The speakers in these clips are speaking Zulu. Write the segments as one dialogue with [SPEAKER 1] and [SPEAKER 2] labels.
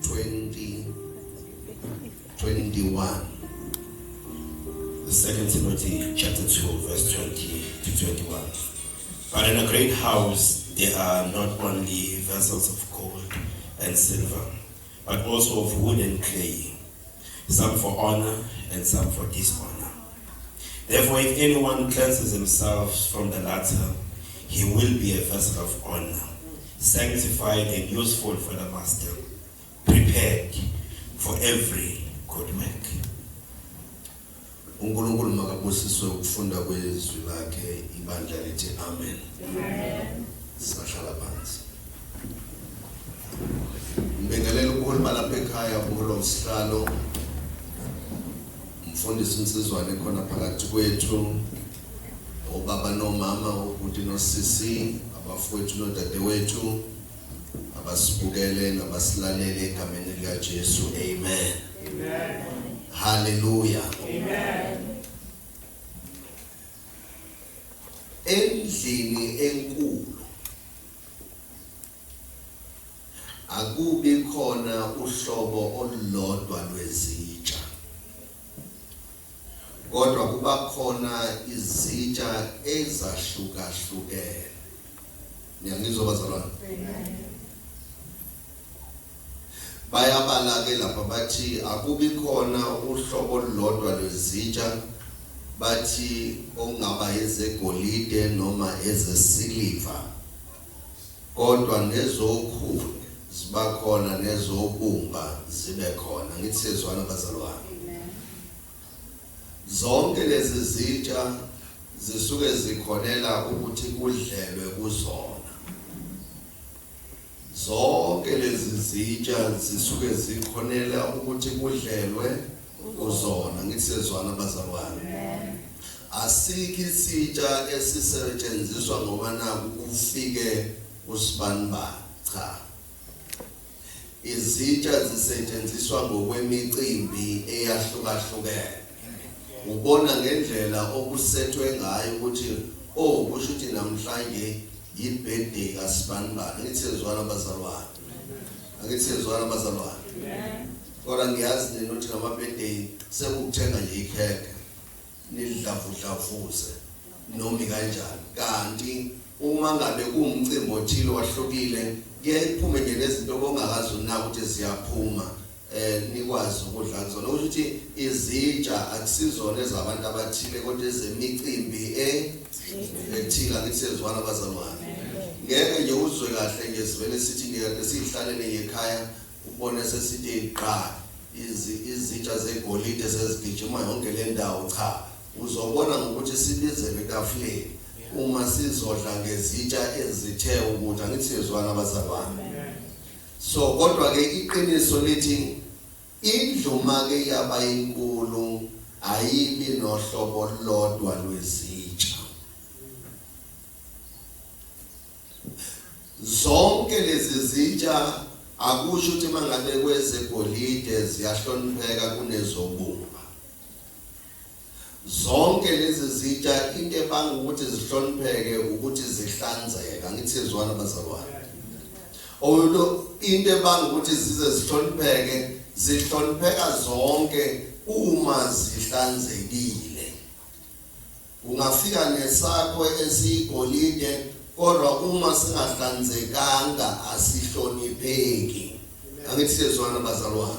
[SPEAKER 1] 20 21.
[SPEAKER 2] 2 Timothy chapter 2 verse 20 to 21. But in a great house there are not only vessels of gold and silver, but also of wood and clay, some for honor and some for dishonor. Therefore, if anyone cleanses himself from the latter, he will be a vessel of honor, sanctified and useful for the master, prepared for every good work.
[SPEAKER 1] uNkulunkulu makabusiswe ukufunda kwezwi lakhe ibandla lithi amen. Amen. Sahlala phansi. Ngibingelela ubuholi balapha ekhaya ubuholi usihlalo umfundisi uNsizwane khona phakathi kwethu obaba nomama ubhuti nosisi abafowethu nodadewethu abasibukele nabasilalele egameni lika Jesu amen. Amen. Hallelujah. Amen. Endlini enkulu akubi khona uhlobo olulodwa lwezitsha kodwa kuba khona izitsha ezahlukahlukene. Niyangizwa bazalwane? Bayabala ke lapha bathi akubi khona uhlobo olulodwa lwezitsha bathi okungaba ezegolide noma ezesiliva kodwa nezokhuni ziba khona nezobumba zibe khona. Ngithi siyezwana bazalwane. Zonke lezi zitsha zisuke zikhonela ukuthi kudlelwe kuzona. Zonke lezi zitsha zisuke zikhonela ukuthi kudlelwe kuzona. Ngithi siyezwana bazalwane. Asikho isitsha esisetshenziswa ngoba naku kufike usibanibani cha. Izitsha zisetshenziswa ngokwemicimbi eyahlukahlukene. Ubona ngendlela okusethwe ngayo ukuthi oh kusho ukuthi namhlanje yi-birthday kaSibanibani. Angithi siyezwana bazalwane. Angithi siyezwana bazalwane. Kodwa ngiyazi nina ukuthi ngama-birthday sekukuthenga nje ikhekhe nilidlavudlavuze noma kanjani. Kanti uma ngabe kuwumcimbi othile wahlukile kuye iphume nje nezinto obongakazi unaka ukuthi ziyaphuma eh nikwazi ukudla kuzona. Kusho ukuthi izitsha akusizona ezabantu abathile kodwa ezemicimbi ethile. Angithi siyezwana bazalwane. Ngeke nje uzwe kahle nje sivele sithi nje sihlalele ngekhaya ubone sesithi qha izitsha zegolide sezigijima yonke le ndawo. Cha, uzobona ngokuthi sibizelwe etafuleni uma sizodla ngezitsha ezithe ukuthi. Angithi siyezwana bazalwane. So kodwa ke iqiniso lithi indlu make yaba inkulu ayibi nohlobo olulodwa lwezitsha. Zonke lezi zitsha akusho ukuthi mangabe kwezegolide ziyahlonipheka kunezobumba. Zonke lezi zitsha into ebanga ukuthi zihlonipheke ukuthi zihlanzeka. Angithi siyezwana bazalwane. Owulo into ebanga ukuthi zize zihlonipheke zihlonipheka zonke uma zihlanzekile. Ungafika nesakho esiyigolide kodwa uma singahlanzekanga asihlonipheki. Angithi siyezwana bazalwane.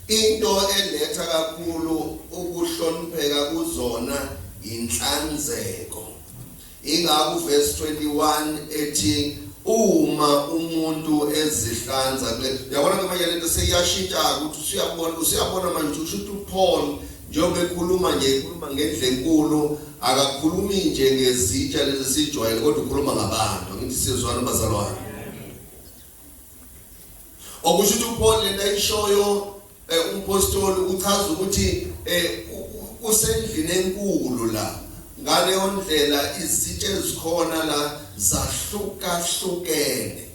[SPEAKER 1] Into eletha kakhulu ukuhlonipheka kuzona inhlanzeko. Ingakho verse 21 ethi uma umuntu ezihlanza kule uyabona ke manje lento seyiyashintsha ukuthi usuyabona usuyabona manje usho ukuthi uPaul njengoba ekhuluma nje ekhuluma ngendle enkulu akakhulumi nje ngezitsha lezi sijwayele kodwa ukhuluma ngabantu. Angithi siyezwana bazalwane. Okusho ukuthi uPaul lento ayishoyo umpostoli uchaza ukuthi usendlini enkulu la. Ngaleyo ndlela izitsha ezikhona la zahlukahlukene.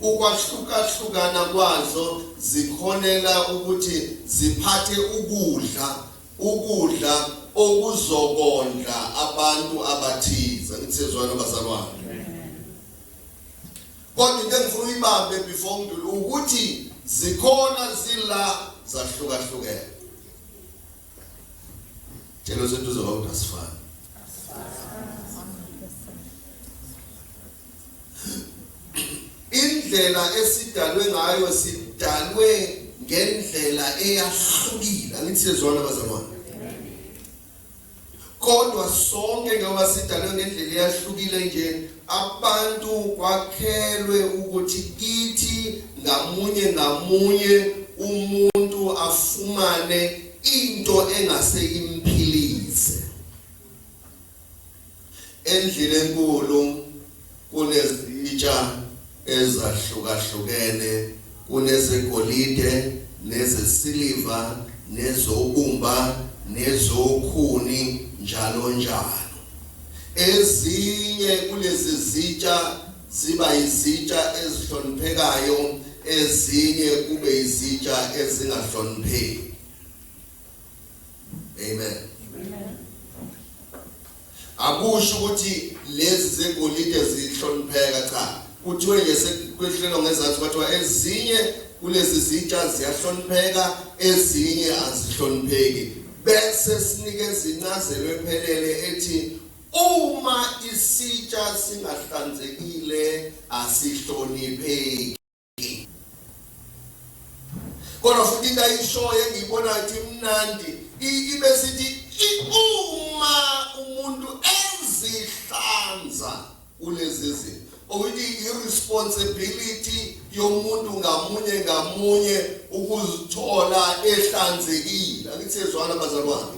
[SPEAKER 1] Ukwahlukahlukana kwazo zikhonela ukuthi ziphathe ukudla, ukudla okuzokondla abantu abathize. Angithi siyezwana bazalwane. Kodwa into engifuna uyibambe before ngidlule ukuthi zikhona zila zahlukahlukene. Tshela oseduze kwakho ukuthi asifani. Indlela esidalwe ngayo sidalwe ngendlela eyahlukile. Angithi siyezwana bazalwane. Kodwa sonke njengoba sidalwe ngendlela eyahlukile nje abantu kwakhelwe ukuthi kithi ngamunye ngamunye umuntu afumane into engase imphilise. Endlini enkulu kunezitsha ezahlukahlukene, kunezegolide nezesiliva nezobumba nezokhuni njalo njalo. Ezinye kulezi zitsha ziba izitsha ezihloniphekayo, ezinye kube izitsha ezingahlonipheki. Amen. Akusho ukuthi lezi zegolide zihlonipheka cha. Kuthiwe nje sekwehlelwa ngezansi kwathiwa ezinye kulezi zitsha ziyahlonipheka ezinye azihlonipheki. Bese sinikeza incazelo ephelele ethi uma isitsha singahlanzekile asihlonipheki. Kodwa futhi into ayishoyo engiyibona ukuthi imnandi ibe sithi uma umuntu ezihlanza kulezi zinto ukuthi i-responsibility yomuntu ngamunye ngamunye ukuzithola ehlanzekile. Angithi siyezwana bazalwane.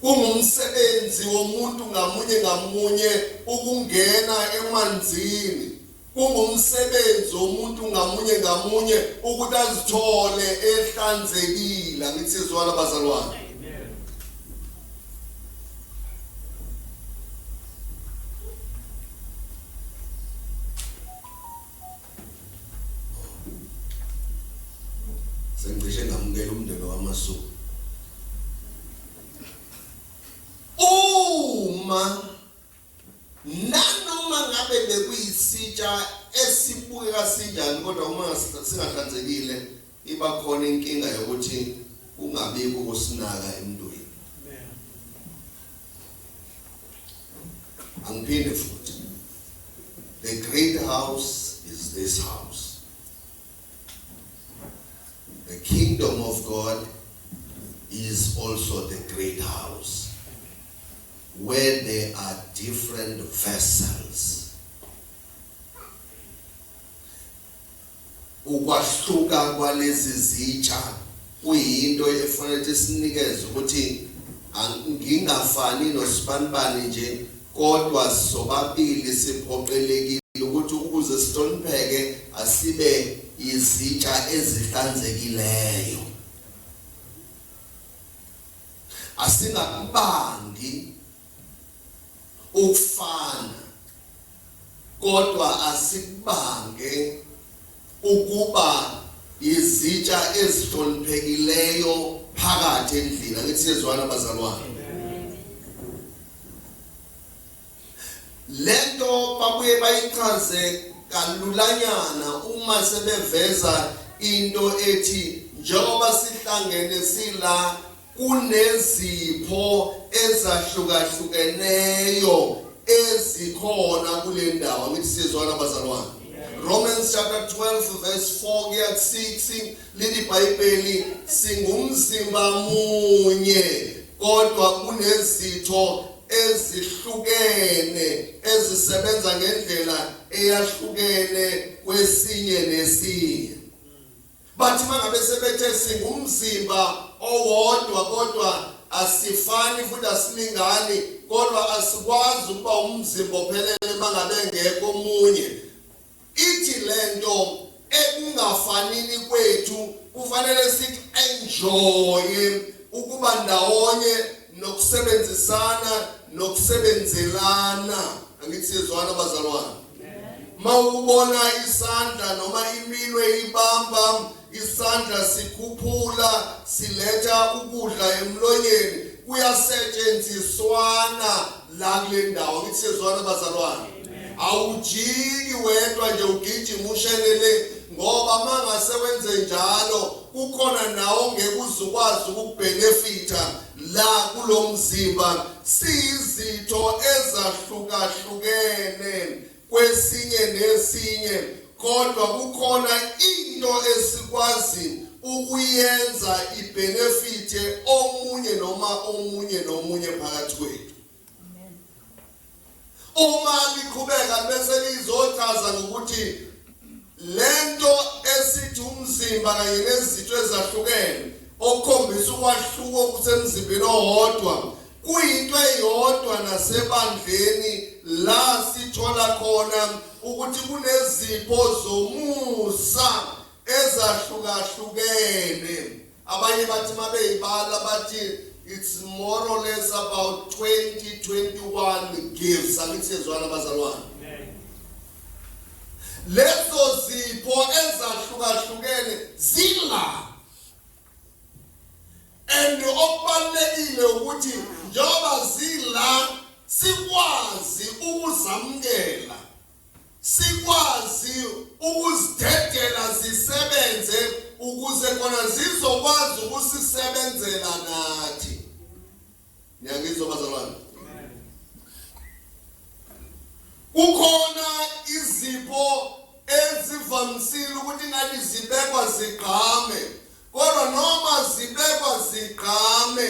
[SPEAKER 1] Kungumsebenzi womuntu ngamunye ngamunye ukungena emanzini. Kungumsebenzi womuntu ngamunye ngamunye ukuthi azithole ehlanzekile. Angithi siyezwana bazalwane. Sengicishe ngamukela umndeni wamaSuku. Uma nanoma ngabe bekuyisitsha esibukeka sinjani kodwa uma singahlanzekile iba khona inkinga yokuthi kungabikho ukusinaka emntwini. Angiphinde futhi. The great house is this house. The kingdom of God is also the great house where there are different vessels. Ukwahluka kwalezi zitsha kuyinto efanele sinikeze ukuthi ngingafani nosibanibani nje kodwa sobabili siphoqelekile ukuthi ukuze sihlonipheke asibe izitsha ezihlanzekileyo. Asingakubangi ukufana kodwa asikubange ukuba izitsha ezihloniphekileyo phakathi endlini. Angithi siyezwana bazalwane. Lento babuye bayichaze kalulanyana uma sebeveza into ethi njengoba sihlangene sila Kunezipho ezahlukahlukeneyo ezikhona kule ndawo. Angithi siyezwana bazalwane. Romans chapter 12 verse 4 kuya 6 lithi iBhayibheli singumzimba munye kodwa kunezitho ezihlukene ezisebenza ngendlela eyahlukene kwesinye nesinye. Bathi mangabe sebethe singumzimba owodwa kodwa asifani futhi asilingani kodwa asikwazi ukuba umzimba ophelele mangabe engekho omunye. Ithi lento ekungafanini kwethu kufanele sithi enjoye ukuba ndawonye nokusebenzisana nokusebenzelana. Angithi siyezwana bazalwane. Mawubona isandla noma iminwe ibamba isandla sikhuphula siletha ukudla emlonyeni kuyasetshenziswana la kule ndawo ngithi siyezwana bazalwane. Awujiki wedwa nje ugijima ushelele, ngoba mangase wenze njalo kukhona nawo ngeke uzukwazi ukukubenefita la kulomzimba. Sizitho ezahlukahlukene kwesinye nesinye, kodwa kukhona into esikwazi ukuyenza ibenefite omunye noma omunye nomunye phakathi kwethu. Uma liqhubeka bese lizochaza ngokuthi lento esithi umzimba kanye nezitho ezahlukene okukhombisa ukwahluka okusemzimbeni owodwa kuyinto eyodwa nasebandleni la sithola khona ukuthi kunezipho zomusa ezahlukahlukene. Abanye bathi mabeyibala bathi it's more or less about 20 21 gifts. Angithi yezwana bazalwane, lezo zipho ezahlukahlukene zila, and okubalulekile ukuthi njengoba zila sikwazi ukuzamukela, sikwazi ukuzidedela zisebenze ukuze khona zizokwazi ukusisebenzela nathi. Niyangizwa bazalwane? Kukhona izipho ezivamisile ukuthi ngathi zibekwa zigqame, kodwa noma zibekwa zigqame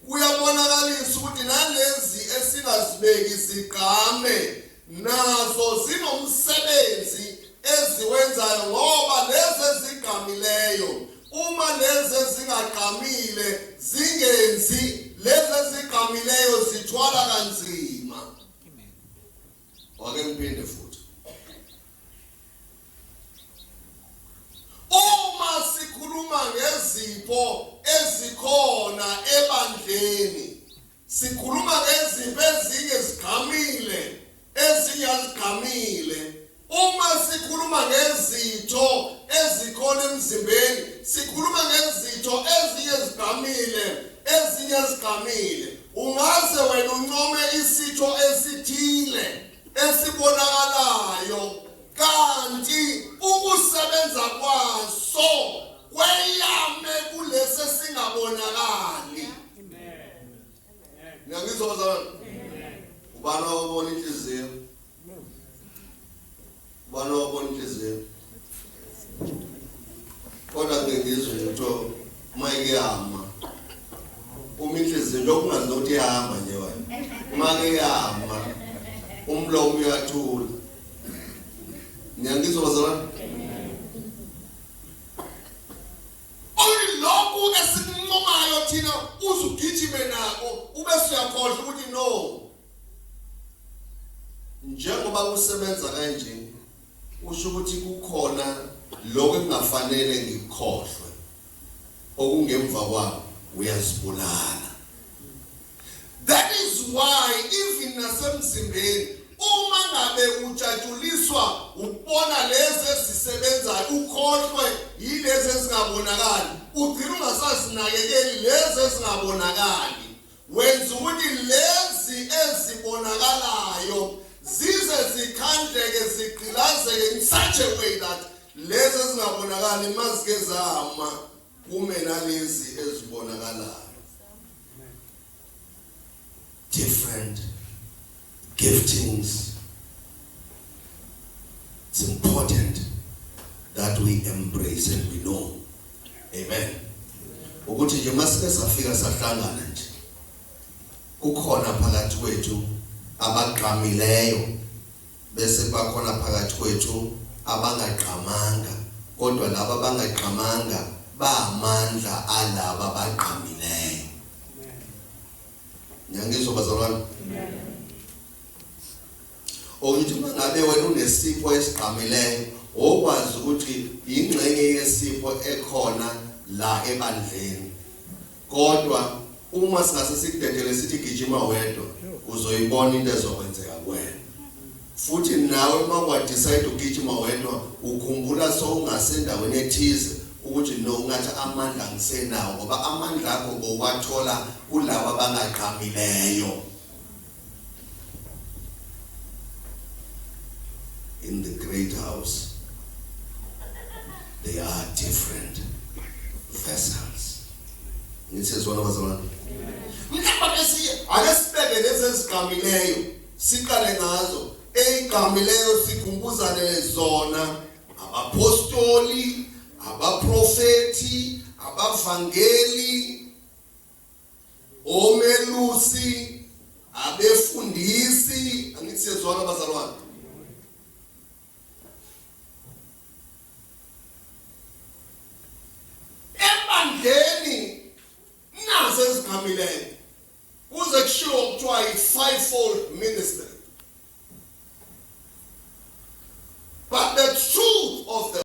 [SPEAKER 1] kuyabonakalisa ukuthi nalezi esingazibeki zigqame nazo zinomsebenzi eziwenzayo, ngoba lezi ezigqamileyo uma lezi ezingagqamile zingenzi, lezi ezigqamileyo zithwala kanzima. Wake ngiphinde futhi, uma sikhuluma ngezipho ezikhona ebandleni, sikhuluma ngezipho ezinye zigqamile, ezinye azigqamile. Uma sikhuluma ngezitho ezikhona emzimbeni, sikhuluma ngezitho ezinye zigqamile, ezinye zigqamile. Ungaze wena uncome isitho esithile esibonakalayo, kanti ukusebenza kwaso kweyame kulesi esingabonakali. Ngiyangizwa bazalwane? Ubani wabona inhliziyo? Ubani wabona inhliziyo? Kodwa ngeke ngizwe ukuthi uma ikuyama, uma inhliziyo nje okungazi nokuthi iyahamba nje wena, uma kuyama umlomo uyathula. Ngiyangizwa bazalwane? Lokhu esikuncomayo thina uze ugijime nako ube siyakhohlwa ukuthi no, njengoba kusebenza kanje kusho ukuthi kukhona lokho engingafanele ngikukhohlwe okungemva kwami. Uyazibulala. That is why even nasemzimbeni uma ngabe ujatshuliswa ukubona lezi ezisebenzayo ukhohlwe yilezi ezingabonakali, ugcina ungasazinakekeli lezi ezingabonakali, wenza ukuthi lezi ezibonakalayo zize zikhandleke, zigqilazeke in such a way that lezi ezingabonakali mazike zama kume nalezi ezibonakalayo. Different giftings, it's important that we embrace and we know, amen, ukuthi nje masike safika sahlangana nje kukhona phakathi kwethu abagqamileyo, bese bakhona phakathi kwethu abangagqamanga, kodwa laba abangagqamanga bamandla alaba abagqamileyo. Ngiyangizwa bazalwane? Okuthi uma ngabe wena unesipho esigqamileyo, okwazi ukuthi ingxenye yesipho ekhona la ebandleni, kodwa uma singase sikudedele sithi gijima wedwa, uzoyibona into ezokwenzeka kuwena. Futhi nawe uma wadecide ugijima wedwa, ukhumbula sowungasendaweni ethize ukuthi no, ungathi amandla ngisenawo, ngoba amandla akho bowathola kulabo abangagqamileyo. great house they are different vessels. Ngithi zona bazalwane, mhlawumbe siye ake sibeke lezi ezigqamileyo, siqale ngazo eyigqamileyo, sikhumbuzane zona: abapostoli, abaprofeti, abavangeli, omelusi, abefundisi. Angithi siyezwana bazalwane? Ebandleni nazo ezigqamileyo kuze kushiwo kuthiwa i-fivefold ministry, but the truth of the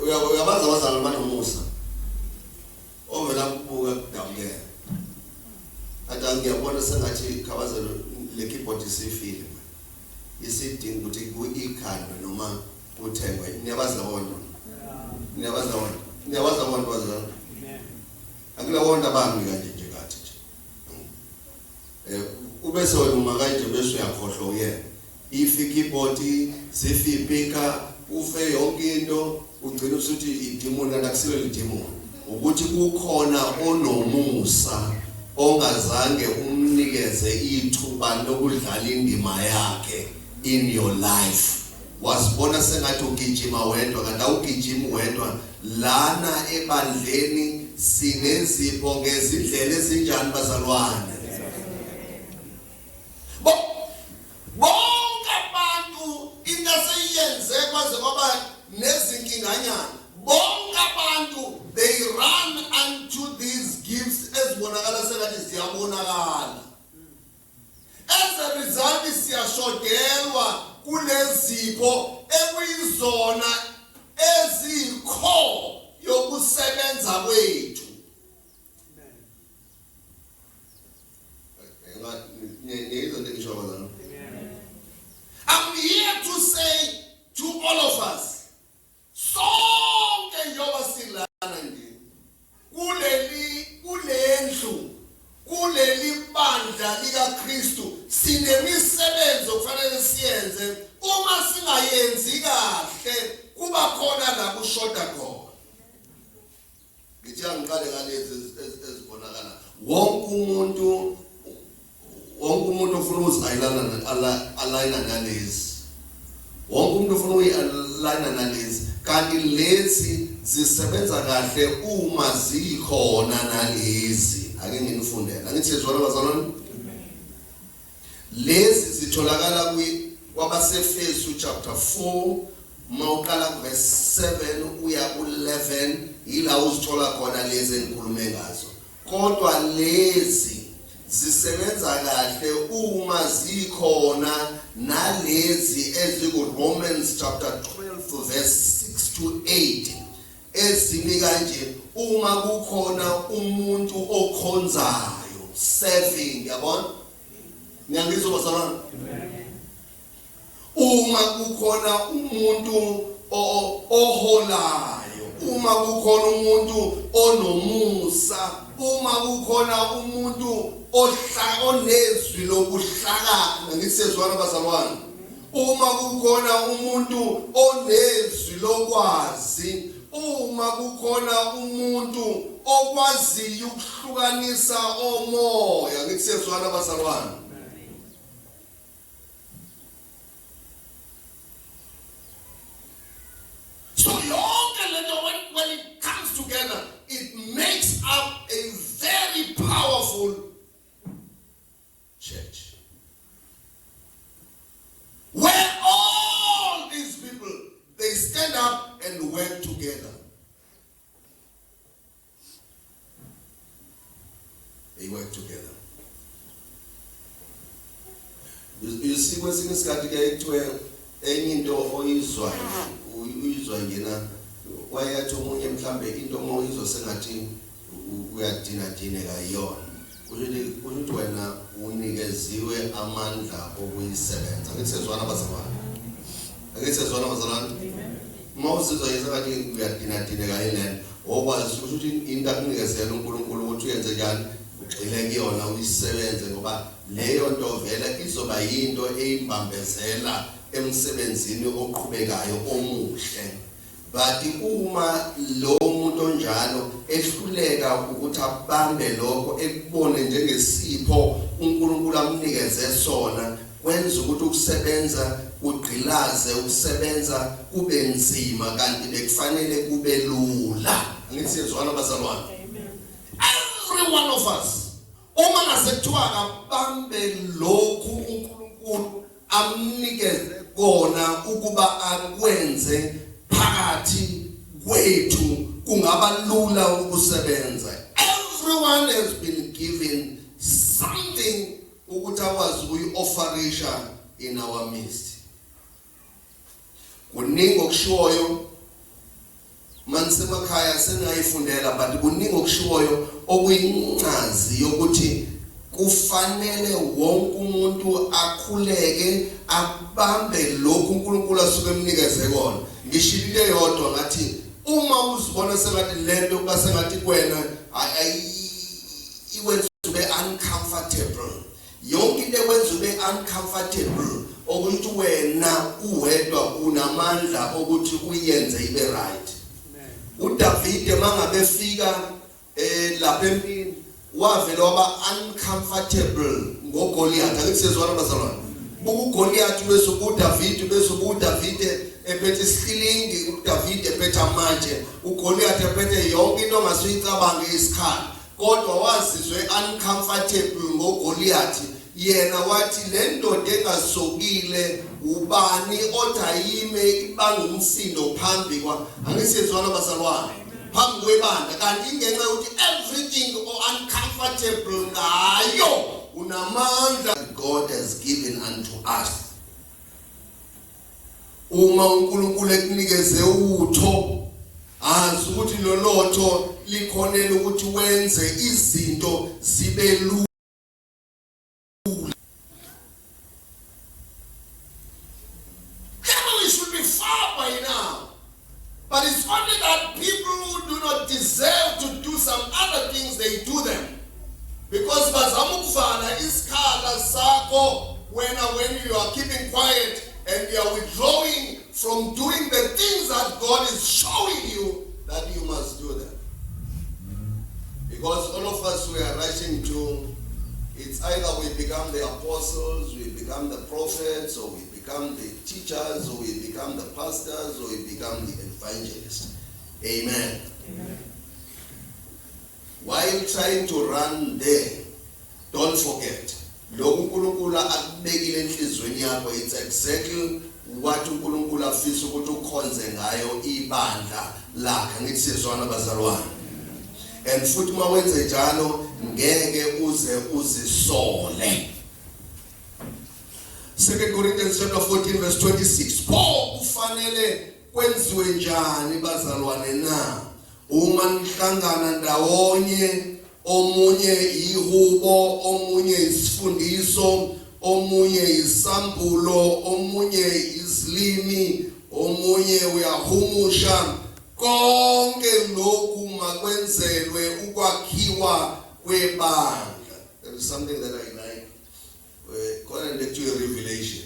[SPEAKER 1] Uyabazi abazalwane banomusa ovela kubuka kudabukela athi, "Angiyabona sengathi khabazelo le keyboard isifile, isidinga ukuthi ikhandwe noma kuthengwe." Niyabazi labo bantu? Niyabazi labo bantu? Niyabazi labo bantu bazalwane? Akulabo bantu abami kanje nje kathi nje ubese wena uma kanje bese uyakhohlwa uyena ife keyboard, sife ipika, ufe yonke into, ugcina usuthi idimoni, kanti akusilo idimoni, ukuthi kukhona onomusa ongazange umnikeze ithuba lokudlala indima yakhe in your life. Wasibona sengathi ugijima wedwa, kanti awugijimi wedwa. Lana ebandleni sinezipho ngezindlela ezinjani bazalwane? Bonke abantu, into aseyenze kwaze kwaba nezinkinganyana, bonke abantu they run unto these gifts ezibonakala sengathi ziyabonakala. As a result siyashodelwa kulezipho ekuyizona ezikho yokusebenza kwethu. Niyizwa into engisho bazalwane? I'm here to say to all of us, sonke njengoba silana nje kuleli kulendlu kuleli bandla likaKristu, sinemisebenzi okufanele siyenze. Uma singayenzi kahle, kuba khona la kushoda khona. Ngithi angiqale ngalezi ezibonakala. Wonke umuntu ofuna ukuzi-aligna aligna nalezi, wonke umuntu ufuna ukuyi-aligna nalezi, kanti lezi zisebenza kahle uma zikhona nalezi. Ake nginifundele. Angithi siyezwana bazalwane? Lezi zitholakala kwi kwabaseFesu chapter 4, mawuqala verse 7 uya ku11, yila uzithola khona lezi engikhulume ngazo. Kodwa lezi zisebenza kahle uma zikhona nalezi eziku Romans chapter 12 verse 6 to 8, ezimi kanje: uma kukhona umuntu okhonzayo, serving, yabona, niyangizwa bazalwane? Uma kukhona umuntu oholayo, uma kukhona umuntu onomusa, uma kukhona umuntu ohla onezwi lokuhlakana, ngisezwana bazalwane, uma kukhona umuntu onezwi lokwazi, uma kukhona umuntu okwaziyo ukuhlukanisa omoya, ngithi siyezwana bazalwane? So yonke lento, when it comes together, it makes up a very powerful church where all these people, they stand up and work together. They work together. You see, kwesinye isikhathi ke kuthiwe enye into oyizwayo uyizwa ngena wayathi omunye mhlambe into uma uyizwa sengathi uyadina-dineka yiyona, kusho ukuthi wena unikeziwe amandla okuyisebenza. Ngithi sezwana bazalwane? Ake sezwana bazalwane. Uma uzizwa nje sengathi uyadinadineka yilento, okwazi ukuthi into akunikezela uNkulunkulu ukuthi uyenze njani, ugxile kuyona uyisebenze ngoba leyo nto vele izoba yinto eyimbambezela emsebenzini oqhubekayo omuhle. But uma lo muntu onjalo ehluleka ukuthi abambe lokho ekubone njengesipho uNkulunkulu amnikeze sona, kwenza ukuthi ukusebenza kugqilaze, ukusebenza kube nzima kanti bekufanele kube lula. Angithi siyezwana bazalwane? Every one of us uma ngase kuthiwa akabambe lokhu uNkulunkulu amnikeze kona ukuba akwenze phakathi kwethu, kungaba lula ukusebenza. Everyone has been given something ukuthi akwazi ukuyi-offerisha in our midst. Kuningi okushiwoyo manisemakhaya, seningayifundela, but kuningi okushiwoyo okuyincazi yokuthi kufanele wonke umuntu akhuleke abambe lokhu uNkulunkulu asuke emnikeze kona. Ngishilo yodwa ngathi uma uzibona sengathi lento kuba sengathi kuwena ikwenza ube uncomfortable, yonke into ekwenza ube uncomfortable okuthi wena uwedwa unamandla okuthi uyenze ibe right. uDavide mangabe fika lapha empini wavele waba uncomfortable ngoGoliath. Ake siyezwana bazalwane. Buka uGoliath bese uDavid, bese uDavid ephethe isihlilingi, uDavid ephethe amatshe, uGoliath ephethe yonke into ongasuyicabange isikhali, kodwa wazizwe uncomfortable ngoGoliath. Yena wathi le ndoda engasokile ubani othi ayime ibanga umsindo phambi kwa, angisizwana bazalwane, phambi kwebandla, kanti ingenxa yokuthi everything o uncomfortable ngayo unamandla God has given unto us. Uma uNkulunkulu ekunikeze utho, azi ukuthi lolotho likhonela ukuthi wenze izinto zibe lula. We should be far by now. But it's only that people who do not deserve to do some other things, they do them. Because bazama ukuvala isikhala sakho wena when you are keeping quiet and you are withdrawing from doing the things that God is showing you that you must do them. Because all of us, we are rushing to, it's either we become the apostles, we become the prophets, or we become the teachers, or we become the pastors, or we become the evangelists. Amen. Amen. While trying to run there, don't forget, lokhu uNkulunkulu akubekile enhliziyweni yakho, it's exactly what uNkulunkulu afisa ukuthi ukhonze ngayo ibandla lakhe. Ngithi sizwana bazalwane? And futhi uma wenze njalo ngeke uze uzisole. 2 Corinthians chapter 14 verse 26. Pho kufanele kwenziwe njani bazalwane na? Uma nihlangana ndawonye, omunye ihubo, omunye isifundiso, omunye isambulo, omunye izilimi, omunye uyahumusha, konke lokhu makwenzelwe ukwakhiwa kwebandla. There is something that I like, khona into ekuthiwa revelation,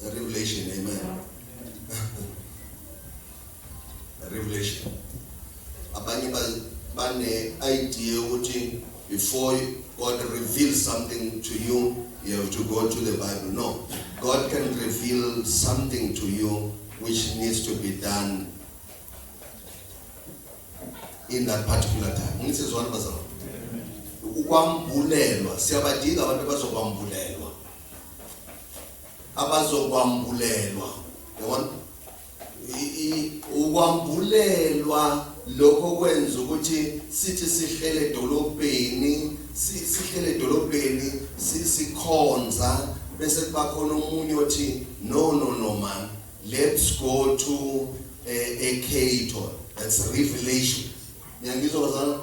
[SPEAKER 1] a revelation. Amen. A revelation, abanye bane idea ukuthi before God reveals something to you, you have to go to the Bible. No, God can reveal something to you which needs to be done in that particular time. Ngithi zwana bazalwane, ukwambulelwa, siyabadinga abantu abazokwambulelwa, abazokwambulelwa, yabona? Ukwambulelwa lokho kwenza ukuthi sithi sihlele edolobheni, sihlele edolobheni sikhonza, bese kuba khona omunye othi, "No, no, no man, let's go to a Cato." That's revelation. Niyangizwa bazalwane?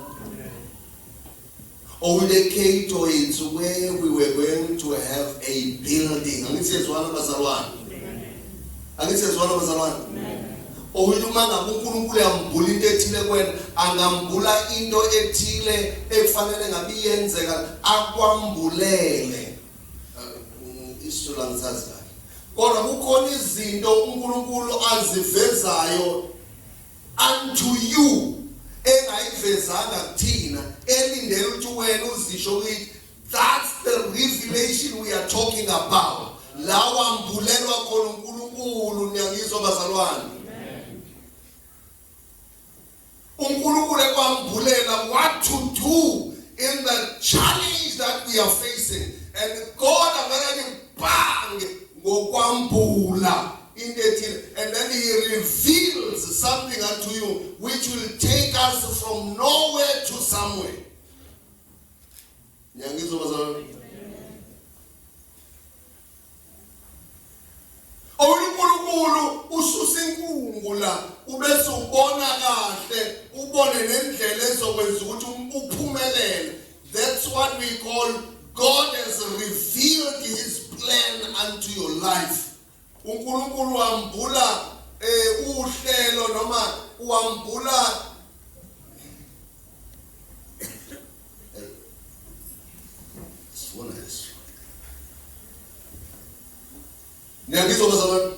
[SPEAKER 1] Owule Cato, it's where we were going to have a building. Angithi siyezwana bazalwane? Angithi siyazwana bazalwane? Okuthi uma ngabe uNkulunkulu uyambula into ethile kuwena, angambula into ethile ekufanele ngabe iyenzeka akwambulele. Isizulu angisazi kahle. Kodwa kukhona izinto uNkulunkulu azivezayo unto you engayivezanga kuthina elindele ukuthi wena uzisho kithi. That's the revelation we are talking about. La wambulelwa khona uNkulunkulu, niyangizwa bazalwane? uNkulunkulu ekwambulela what to do in the challenge that we are facing and God avele bang ngokwambula into ethile and then he reveals something unto you which will take us from nowhere to somewhere. Niyangizwa bazalwane? UNkulunkulu ususa inkungu la ubese ubona kahle ubone nendlela ezokwenza ukuthi uphumelele. That's what we call God has revealed his plan unto your life. uNkulunkulu wambula uhlelo noma wambula sifuna leso. Niyangizwa bazalwane?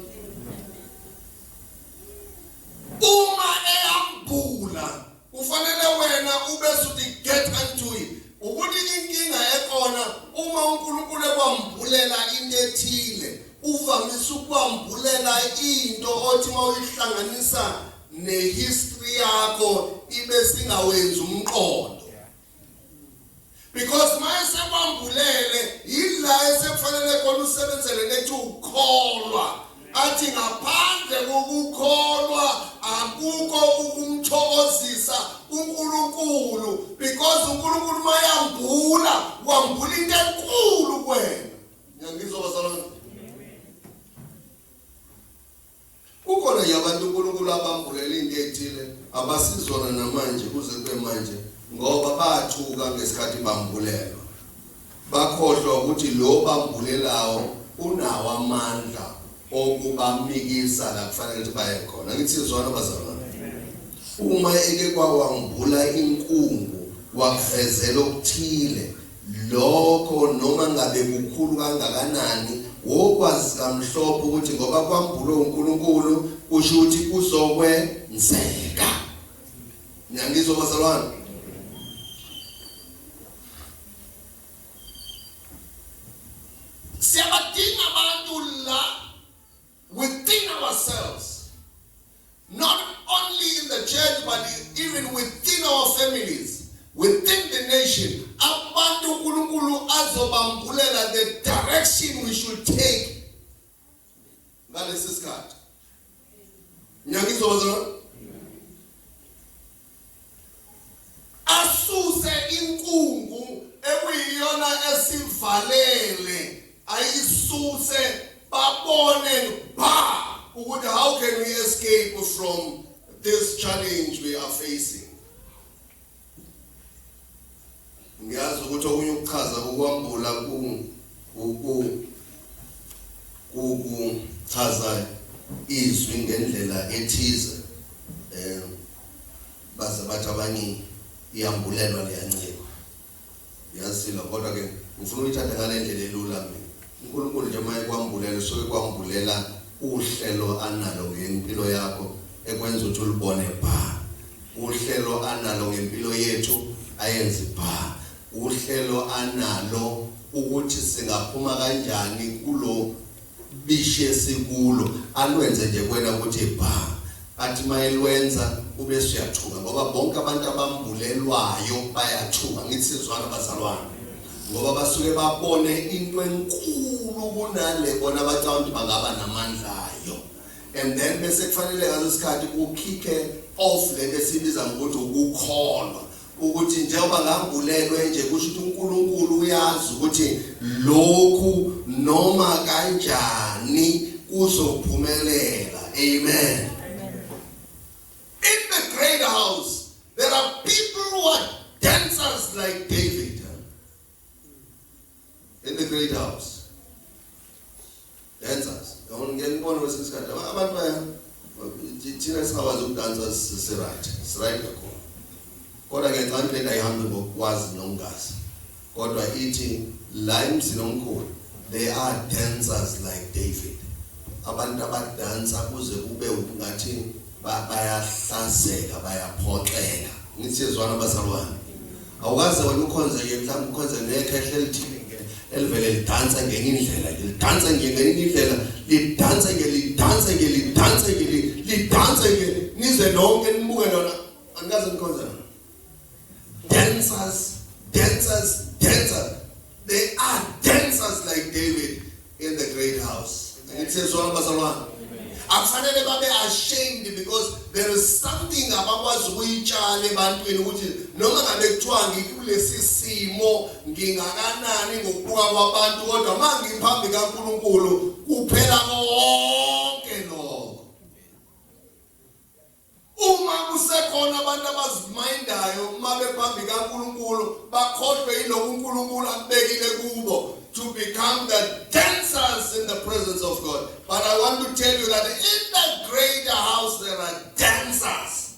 [SPEAKER 1] Uma eyambula kufanele wena ube suthi get unto it. Ukuthi inkinga ekhona uma uNkulunkulu ekwambulela into ethile, uvamise ukwambulela into othi mawuyihlanganisa nehistory yakho ibe singawenzi umqondo. Because mase kwambulele yila esekufanele khona usebenzele lethi ukholwa. Athi ngaphandle kokukholwa akukho ukumthokozisa uNkulunkulu, because uNkulunkulu mayambula wambula into enkulu kuwena. Ngiyangizwa bazalwane? Kukhona nje abantu uNkulunkulu abambulela into ethile abasizona namanje kuze kube manje ngoba bathuka ngesikhathi bambulelwa. Bakhohlwa ukuthi lo bambulelawo unawo amandla okubamikisa la kufanele ukuthi baye khona. Ngithi sizwana bazalwane. Uma eke kwawambula inkungu wakuvezela okuthile Lokho noma ngabe kukhulu kangakanani, wokwazi kamhlophe ukuthi ngoba kwambulwe uNkulunkulu kusho ukuthi kuzokwenzeka. Niyangizwa bazalwane? Siyabadinga abantu la within ourselves, not only in the church but even within our families, within the nation. Abantu uNkulunkulu azobambulela the direction we should take ngalesi sikhathi. Ngiyangizwa bazalwane? Asuse inkungu ekuyiyona esivalele, ayisuse babone ba ukuthi how can we escape from this challenge we are facing. Ngiyazi ukuthi okunye ukuchaza ukwambula ku ku kuchaza izwi ngendlela ethize baze bathi abanye iyambulelwa leyanciko yazila, kodwa ke ngifuna ukuyithatha ngale ndlela elula mina. uNkulunkulu nje uma ekwambulela usuke kwambulela uhlelo analo ngempilo yakho ekwenza ukuthi ulibone bha. Uhlelo analo ngempilo yethu ayenzi bha. Uhlelo analo ukuthi singaphuma kanjani kulo bishe sikulo alwenze nje kuwena ukuthi bha. Athi mayelwenza ube suyathuka ngoba bonke abantu abambulelwayo bayathuka. Ngithi sizwana bazalwane, ngoba basuke babone into enkulu kunale bona bacabanga ukuthi bangaba namandla ayo, and then bese kufanele ngaso sikhathi ukhikhe off lento esibiza ngokuthi ukukholwa, ukuthi njengoba ngambulelwe nje kusho ukuthi uNkulunkulu uyazi ukuthi lokhu noma kanjani kuzophumelela. Amen. In the great house there are people who are dancers like David. In the great house, dancers. Ngeke Ngibona kwesinye isikhathi abantu baya thina singakwazi ukudansa si-right, si-right kakhulu. Kodwa ke xa into ayihambi ngokwazi nokungazi. Kodwa ithi la emzini omkhulu there are dancers like David. Abantu abadansa kuze kube ngathi bayahlazeka bayaphoxeka. Ngithi siyezwana bazalwane. Awukaze wena ukhonze ke mhlawumbe ukhonze nekhehle elithile elivele lidansa ngenye indlela lidansa nje ngenye indlela lidansa nje lidansa nje lidansa nje lidansa nje nize nonke nibuke lona anikaze nikhonze lona dancers dancers dancers they are dancers like David in the great house ngithi sezwana bazalwane akufanele babe ashamed because there is something abakwazi ukuyitshala ebantwini ukuthi noma ngabe kuthiwa ngikulesi simo ngingakanani ngokubuka kwabantu kodwa uma ngiphambi kaNkulunkulu kuphela konke lokho. Uma kusekhona abantu abazimindayo uma bephambi kaNkulunkulu bakhohlwe yilokhu uNkulunkulu akubekile kubo to become the dancers in the presence of God. But I want to tell you that in the greater house there are dancers.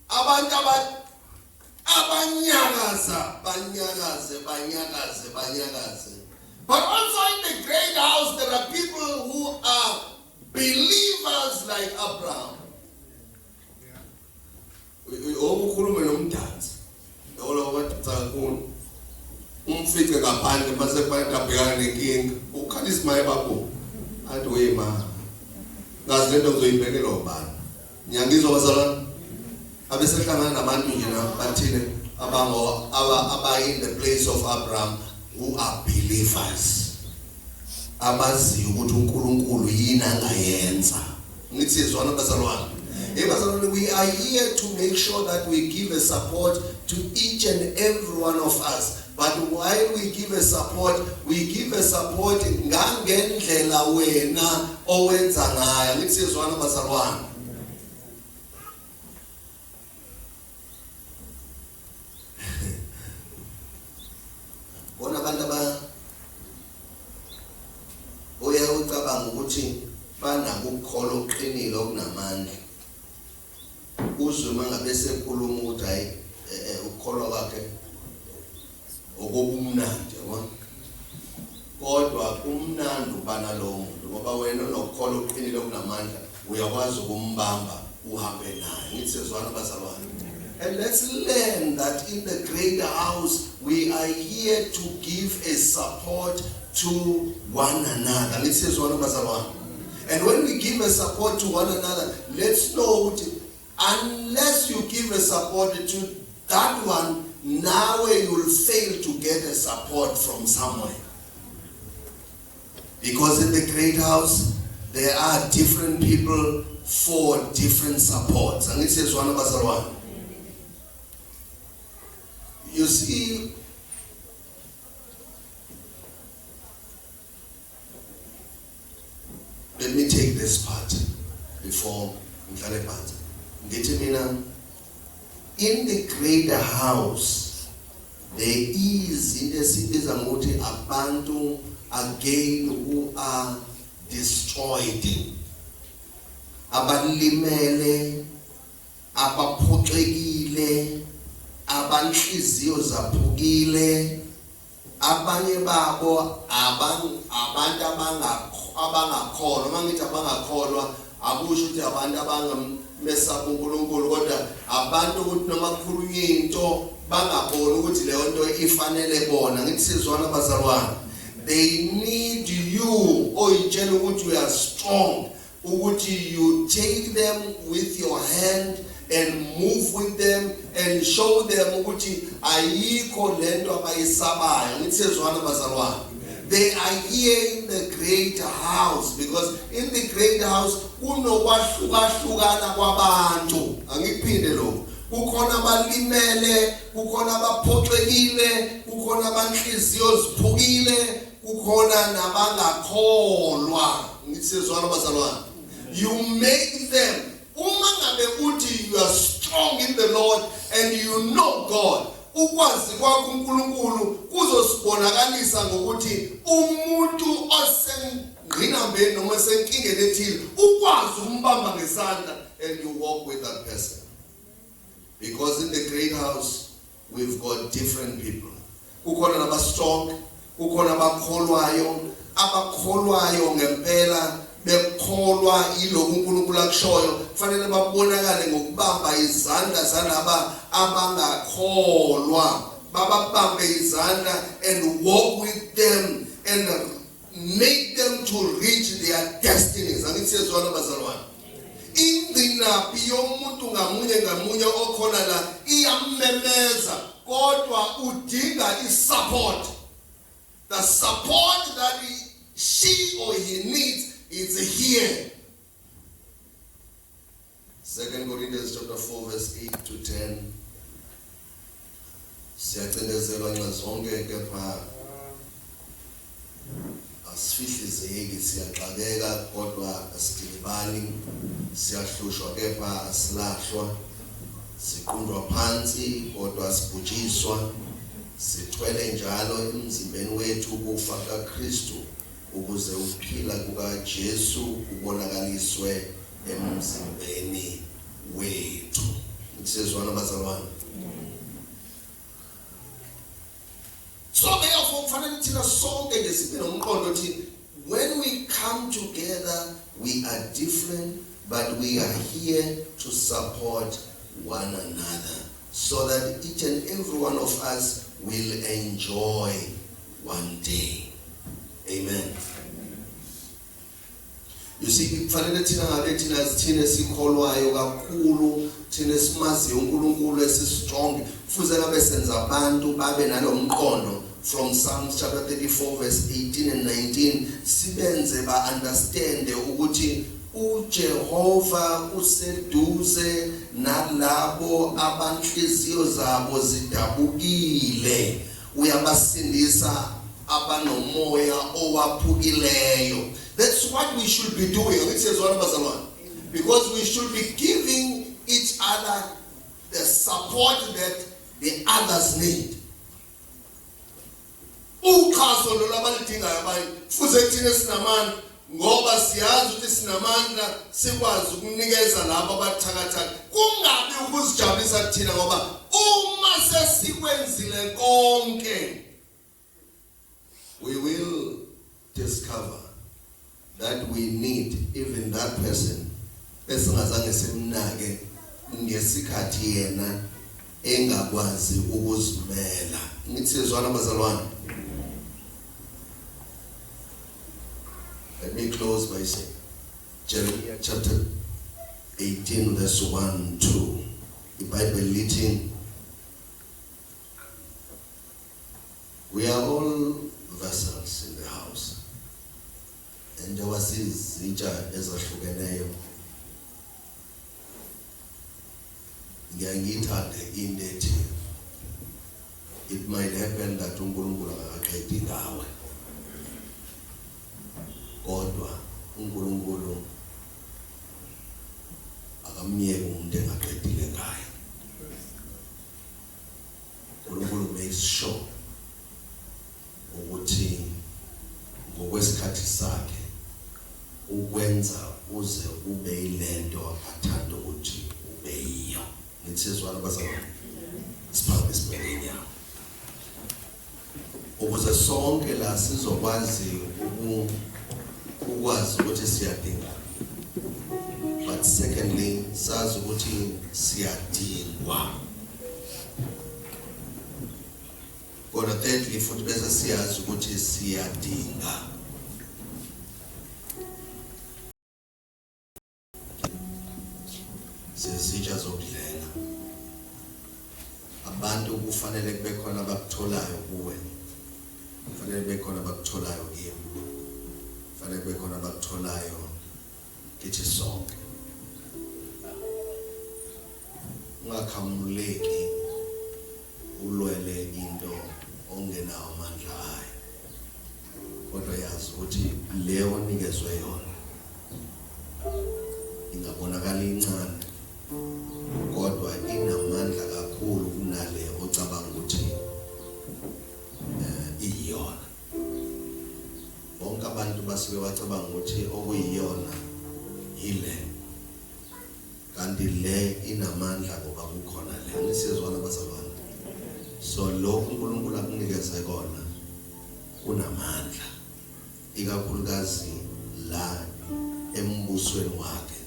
[SPEAKER 1] Abantu abanyakaza banyakaze banyakaze banyakaze. But also in the great house there are people who are believers like Abraham. Okukhulume nomdansi. Yolo wadansa kakhulu. Umfice ngaphandle mase kufanele abhekane nenkinga. Ukhala isimaye babo. Athi we ma. Ngazi lento ngizoyibhekela ubani. Ngiyangizwa bazalwane. Abesehlangana nabantu nje bathile abango aba aba in the place of Abraham who are believers. Abaziyo ukuthi uNkulunkulu yini angayenza. Ngithi siyezwana bazalwane. Hey bazalwane, we are here to make sure that we give a support to each and every one of us. But while we give a support, we give a support ngangendlela wena owenza ngayo. Ngithi siyezwana bazalwane. Bona abantu aba uye ucabanga ukuthi banako ukukholwa okuqinile okunamandla. Uzwe uma ngabe sekhuluma ukuthi hayi ukukholwa kwakhe okobumnandi yabona. Kodwa kumnandi ukuba nalowo muntu ngoba wena onokukholwa okuqinile okunamandla uyakwazi ukumbamba uhambe naye. Ngithi siyezwana bazalwane. And let's learn that in the great house we are here to give a support to one another. Ngithi siyezwana bazalwane. And when we give a support to one another, let's know ukuthi unless you give a support to that one, nawe you'll fail to get a support from somewhere. Because in the great house there are different people for different supports. Angithi siyezwana bazalwane. You see, let me take this part before ngihlale phansi. Ngithi mina in the greater house there is into esibiza ngokuthi abantu again who are destroyed, abalimele, abaphoxekile, abanhliziyo zaphukile, abanye babo abantu abangakholwa. Uma ngithi abangakholwa akusho ukuthi abantu abangamesaba uNkulunkulu, kodwa abantu ukuthi noma kukhulunywa into bangaboni ukuthi leyo nto ifanele bona. Ngithi sizwana bazalwane. They need you oyitshela ukuthi you are strong, ukuthi you take them with your hand and move with them and show them ukuthi ayikho lento abayisabayo. Ngithi sezwana bazalwane. They are here in the great house because in the great house kunokwahlukahlukana kwabantu. Angikuphinde lokho. Kukhona abalimele, kukhona abaphoxekile, kukhona abanhliziyo ziphukile, kukhona nabangakholwa. Ngithi sezwana bazalwane. You make them. Uma ngabe uthi you are strong in the Lord and you know God, ukwazi kwakho uNkulunkulu kuzosibonakalisa ngokuthi umuntu ngqinambeni noma esenkingeni ethile, ukwazi ukumbamba ngesandla and you walk with that person. Because in the great house we've got different people. Kukhona naba-strong, kukhona abakholwayo, abakholwayo ngempela, bekholwa yilokhu uNkulunkulu akushoyo, kufanele babonakale ngokubamba izandla zalaba abangakholwa, bababambe izandla and walk with them and make them to reach their destinies. Angithi siyezwana, bazalwane? Ingcinaphi yomuntu ngamunye ngamunye okhona la iyamemeza, kodwa udinga i-support. The support that she or he needs is here. 2 Corinthians chapter 4 verse 8 to 10. Siyacindezelwa nxa zonke, kepha asifihlizeki, siyaxakeka, kodwa asidilibali, siyahlushwa, kepha asilahlwa, siqundwa phansi, kodwa sibhujiswa, sithwele njalo emzimbeni wethu ukufa kaKristu, ukuze ukuphila kukaJesu kubonakaliswe emzimbeni wethu. Siyezwana, bazalwane? So therefore kufanele thina sonke nje sibe nomqondo othi when we come together, we are different, but we are here to support one another so that each and every one of us will enjoy one day. Amen. You see, kufanele thina ngabe thina sithine sikholwayo kakhulu, thina simaziyo uNkulunkulu, esi-strong, kufuze ngabe senza abantu babe nalomqondo from Psalms chapter 34 verse 18 and 19, sibenze ba understand ukuthi uJehova useduze nalabo abanhliziyo zabo zidabukile, uyabasindisa abanomoya owaphukileyo. That's what we should be doing. Angithi siyezwana, bazalwane? Because we should be giving each other the support that the others need. Uxhaso lolu abalidingayo abanye, kufuze thina sinamandla, ngoba siyazi ukuthi sinamandla, sikwazi ukunikeza labo abathakathaka, kungabi ukuzijabulisa kuthina, ngoba uma sesikwenzile konke, we will discover that we need even that person esingazange simnake ngesikhathi yena engakwazi ukuzimela. Ngithi siyezwana, bazalwane? Let me close by saying Jeremiah chapter 18 verse 1 2, iBhayibheli lithi we are all vessels in the house, and njengoba sizitsha ezahlukeneyo, ngiyaye ngiyithande into ethi it might happen that uNkulunkulu akaqedi ngawe, kodwa uNkulunkulu akamyeki umuntu engaqedile ngaye. uNkulunkulu makes sure ukuthi ngokwesikhathi sakhe ukwenza uze ube yilento athanda ukuthi ube yiyo. Ngithi siyezwana, bazalwane? Siphambe sibeke inyawo ukuze sonke la sizokwazi ukwazi ukuthi siyadinga, but secondly sazi ukuthi siyadingwa, kodwa thirdly futhi bese siyazi ukuthi siyadinga. Sezitsha zokudlela, abantu kufanele kube khona abakutholayo kuwe, kufanele kube khona abakutholayo kimi, kufanele kube khona abakutholayo kithi sonke. Ungakhamuleki ulwele into ongenawo amandla ayo, kodwa yazi ukuthi leyo onikezwe yona ingabonakala incane, kodwa inamandla kakhulu kunale ocabanga ukuthi iyona. Bonke abantu. basuke bacabanga ukuthi okuyiyona ile, kanti le inamandla ngoba kukhona le. Nisizwana bazalwane? So lokhu uNkulunkulu akunikeze kona kunamandla, ikakhulukazi la embusweni wakhe,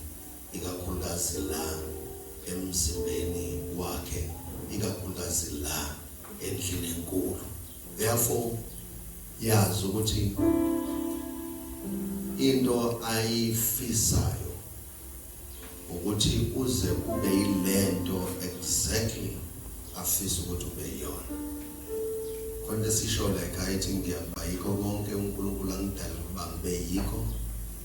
[SPEAKER 1] ikakhulukazi la emzimbeni wakhe, ikakhulukazi la endlini enkulu. Therefore yazi ukuthi into ayifisayo ukuthi uze ube yilento exactly afisa ukuthi ube yiyona. Khona esisho like ayithi ngiyakuba yikho konke uNkulunkulu angidala ukuba ngibe yikho,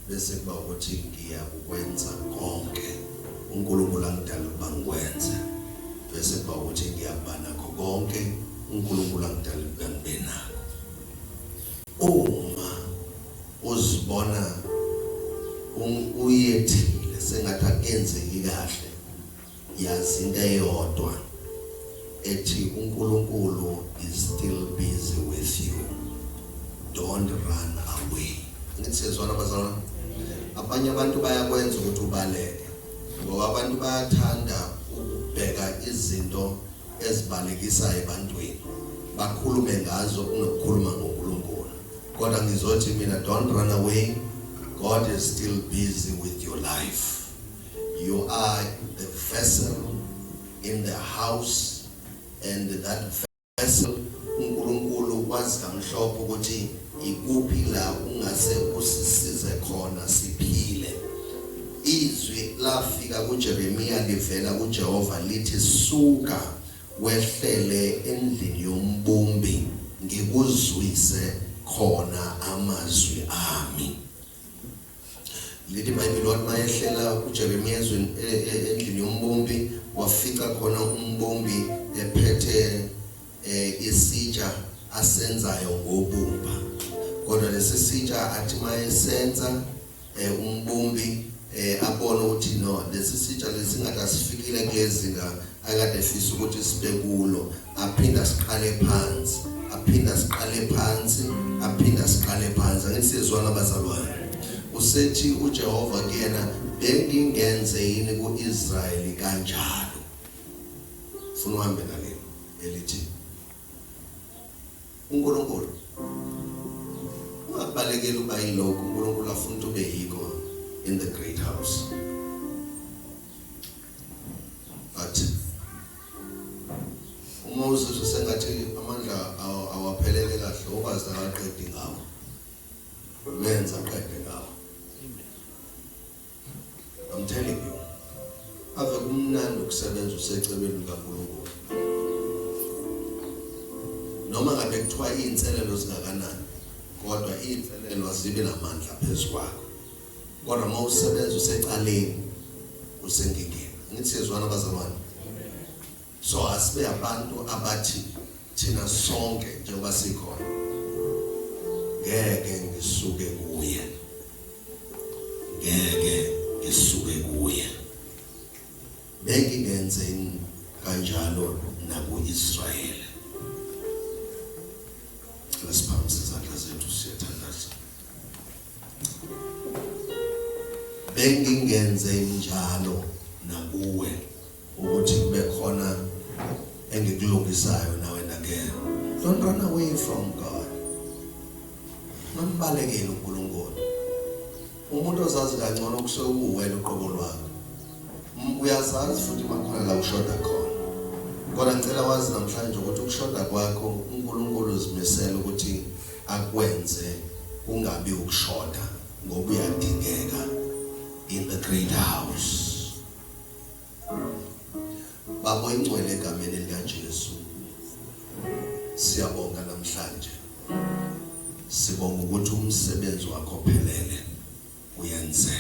[SPEAKER 1] bese kuba ukuthi ngiyakukwenza konke uNkulunkulu angidala ukuba ngikwenze, bese kuba ukuthi ngiyakuba nakho konke uNkulunkulu angidala ukuba ngibe nakho. Uma uzibona uyethile sengathi akenzeki kahle, yazi into eyodwa ethi uNkulunkulu is still busy with you. Don't run away. Ngithi siyezwana bazalwane? Abanye abantu bayakwenza ukuthi ubaleke, ngoba abantu bayathanda ukubheka izinto ezibalekisayo ebantwini, bakhulume ngazo kunokukhuluma ngoNkulunkulu. Kodwa ngizothi mina, don't run away. God is still busy with your life. You are the vessel in the house, and that vessel uNkulunkulu wazi kamhlophe ukuthi ikuphi la ungase usisize khona siphile. Izwi lafika kuJeremiya livela kuJehova lithi, suka wehlele endlini yombumbi, ngikuzwise khona amazwi ami. Lithi iBhayibheli, wathi mayehlela uJeremiya ezweni endlini yombumbi, wafica khona umbumbi ephethe isitsha asenzayo ngobumba. Kodwa lesi sitsha athi mayesenza umbumbi, abone ukuthi no, lesi sitsha lesingathi asifikile kulezinga akade efisa ukuthi sibe kulo. Aphinda siqale phansi, aphinda siqale phansi, aphinda siqale phansi. Angithi siyezwana bazalwane? Usethi uJehova kuyena, bengingenze yini kuIsrayeli kanjalo? Funa uhambe nalelo elithi uNkulunkulu ungakubalekeli uba yilokhu uNkulunkulu afuna ukuthi ube yikho in the great house. But uma uzizwa sengathi amandla awaphelele kahle, ukwazi akaqedi ngawo, menza aqede ngawo. I'm telling you, ave kumnandi ukusebenza usecebeni likaNkulunkulu, noma ngabe kuthiwa iy'nselelo zingakanani, kodwa iy'nselelo azibi namandla phezu kwakho. Kodwa uma usebenza usecaleni, usenkingeni. Ngithi siyezwana bazalwane? So asibe abantu abathi thina sonke njengoba sikhona, ngeke ngisuke kuye, ngeke ngisuke kuye. Bengingenze kanjalo naku-Israyeli. Cela siphakamise izandla zethu, siyathandaza. Bengingenze njalo nakuwe ukuthi kube khona engikulungisayo nawe again. Don't run away from God. Mambalekele uNkulunkulu. Umuntu ozazi kangcono kusuke kuwena uqobo lwakho. Uyazazi futhi makhona la ushoda khona. Kodwa ngicela wazi namhlanje ukuthi ukushoda kwakho uNkulunkulu uzimisela ukuthi akwenze kungabi ukushoda, ngoba uyadingeka in the great house. Baba ingcwele, egameni likaJesu siyabonga namhlanje. Sibonga ukuthi umsebenzi wakho ophelele uyenzeka.